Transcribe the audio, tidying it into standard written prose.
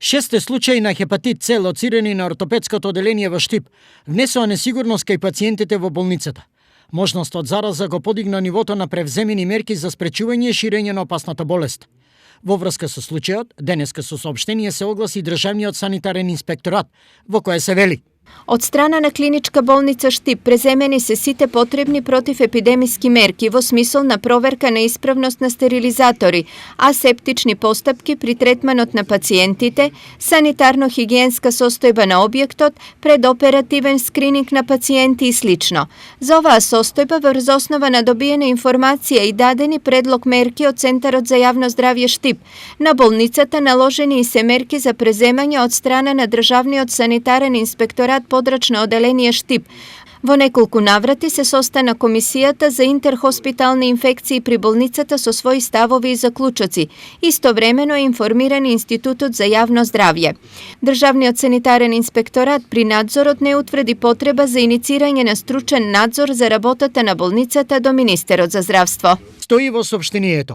6 случаи на хепатит С лоцирани на ортопедското оделение во Штип внесоа несигурност кај пациентите во болницата. Можност од зараза го подигна нивото на превземени мерки за спречување и ширење на опасната болест. Во врска со случајот, денеска со соопштение се огласи Државниот санитарен инспекторат, во кое се вели: Од страна на клиничка болница Штип преземени се сите потребни противепидемиски мерки во смисол на проверка на исправност на стерилизатори, асептични постапки при третманот на пациентите, санитарно-хигиенска состојба на објектот, предоперативен скрининг на пациенти и слично. За оваа состојба врз основа на добиена информација и дадени предлог мерки од Центарот за јавно здравје Штип, на болницата наложени и се мерки за преземање од страна на Државниот санитарен инспекторат подрачно оделение Штип. Во неколку наврати се состана Комисијата за интерхоспитални инфекции при болницата со своји ставови и заклучоци. Истовремено е информиран Институтот за јавно здравје. Државниот санитарен инспекторат при надзорот не утврди потреба за иницирање на стручен надзор за работата на болницата до Министерот за здравство. Стои во соопштението.